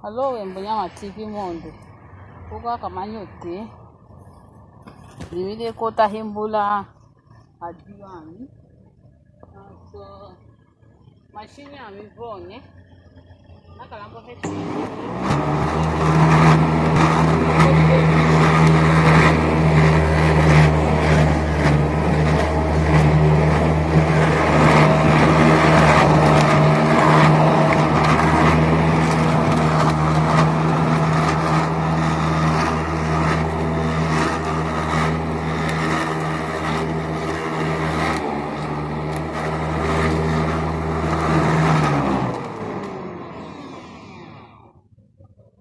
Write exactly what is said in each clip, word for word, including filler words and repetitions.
Alo, wembo nyama T V Monde. Koko kaka mani ote. Ni mi le kota hembola adio ami. So, machine ami vone.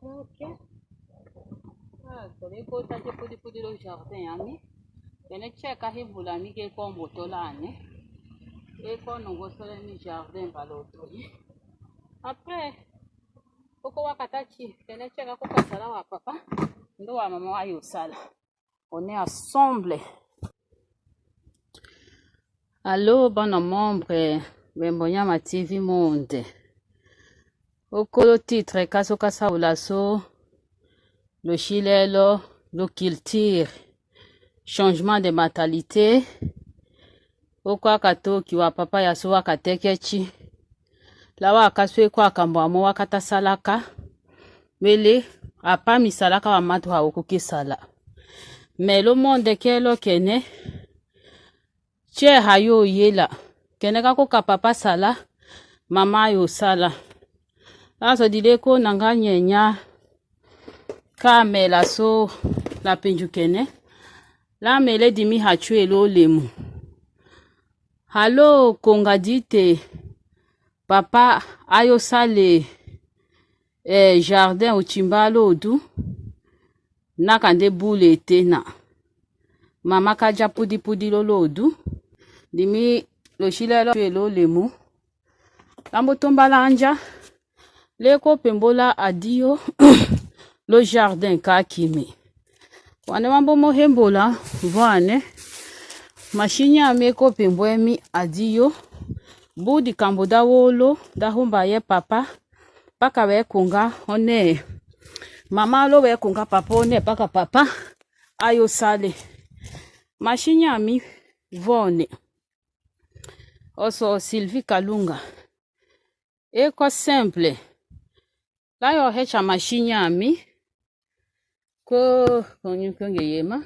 Ok. Ah, tole kota ti pudipudi lo jardin ami. Kene check a hembola mi ke kombotola ane. E ko nongo sole mi jardin baloto. Après, koko wakata ti, kene check a koko sala wa papa. Ndo wa mama wa yo sala. On est ensemble. Alo, bana membre, wembo nyama T V Monde. Oko lo titre kaso kasa ula so, lo shilelo, lo culture, changement de mentalité. Oko aka toki wa papa ya so waka teke ti. La waka swe kwa kambwa mo wakata salaka. Mele, apa mi salaka wa matu ha oko ke sala. Melo monde ke lo kene. Che ha yo yela. Kene ka ko ka papa sala. Mama yo sala. La so dile ko nanga nyenya. Ka mela so la penju kene. La mele dimi ha chwe lo lemu. Halo konga dite. Papa ayo sale, eh, jardin otimba lodu. Na kande bule tena. Mama kaja pudipudi lo lodu. Dimi lo shile lo chwe lo lemu. Lambo tomba lanja. Le ko pembola adio lo jardin ka kimi. Wane mambo mo hembola, wane. Machine ami ko pembwe mi adio. Budi kambo da wolo, da homba ye papa. Paka we konga, one. Mama lo we konga papa, one, paka papa. Ayo sale. Machine ami, wane. Oso Sylvie Kalunga. E ko simple. La yo hecha machine ami. Ko, ko nyu ko nge yema.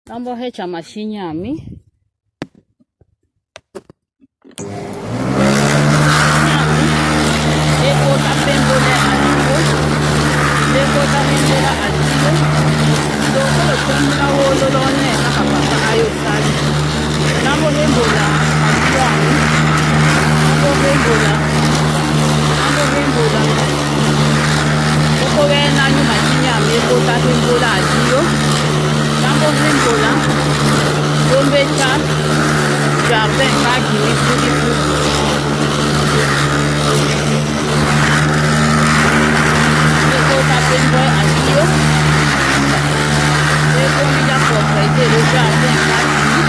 Lambo hecha machine ami. E ko ta pembola adio. E ko ta pembola adio. Ndo ko lo pembola wolo lo ne, na ka papa ayo sale. Lambo hembola adio ami. Lambo hembola. Lambo hembola. Koko we na nyu machine ami ko ta hembola adio. Lambo hembola. Tombe ta jardin ka kimi pudipudi. E ko ta pembola adio. E ko mi da propriété lo jardin ka kimi.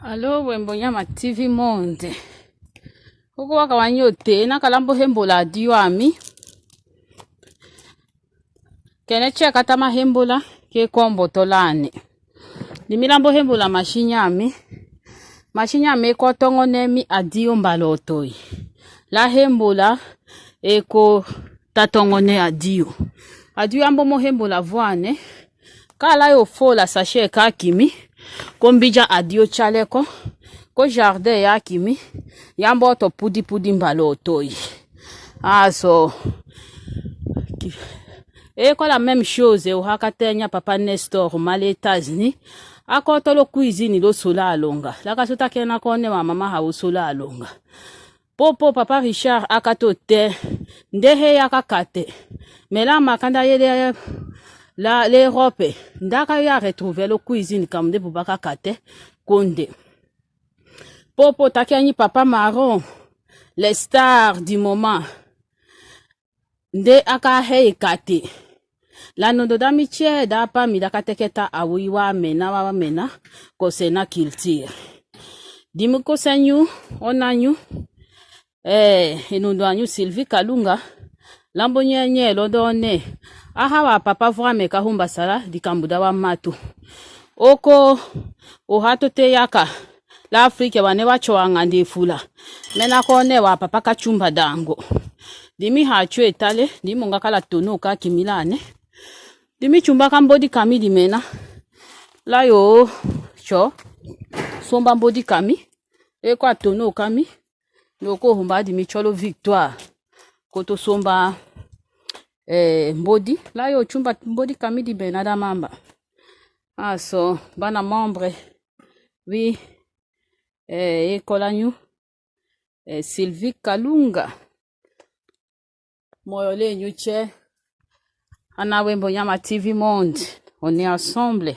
Alo, wembo nyama T V Monde. Koko waka wanyo te, na ka lambo hembola adio ami. Kene che kata ma hembola, ke kombotola ne. Dimi lambo hembola machine ami. Machine ami ko tongone mi adio mbala otoi. La hembola, e ko ta tongone adio. Adio ambo mo hembola vwane. Ka la yo fola sachet ka kimi, ko mbidja adio chale ko, ko jardin ya kimi, yambo to pudipudi mbala otoi. Ah, so, ki-, e ko la même chose, o haka tenya papa Nestor, ma le États-Unis, a ko tolo cuisine lo sola alonga. La ka so ta kena ko ne wa mama ha o sola alonga. Popo, papa Richard, a ka to te. nde he yaka kate. Me la makanda ye le, la, l'Europe, nda ka ya retrouver lo cuisine kam nde buba ka kate, konde. Popo taki anyi Papa Maron, le star du moment. Nde aka he i kate. La nondo da mi tie da pa mi da ka teke ta awui wa mena, wa mena, kose na culture. Di mi kose nyu, ona nyu, eh, i nondo anyu Sylvie Kalunga, lambo nye nye lo do ne. Aha wa papa vwa me ka humba sala, di kambu da wa matu. Oko, o hato te yaka, l'Afrique wa ne wa tsoanga nde fula. Mena ko ne wa papa ka tsumba dango. Di mi ha tswe tale, di monga kala tono ka kimila ne. Di mi tsumba ka mbodi kami di mena. La yo, tso, somba mbodi kami. E kwa tono kami. Noko humba di mi tsolo victoire. Koto somba, eh, mbodi. La yo tsumba mbodi kami di mena da mamba. Ah, so, bana membre. Oui. Eh, e kola nyu. Eh, Sylvie Kalunga. Moyo le nyu tse. Ana wembo nyama T V Monde. On est ensemble.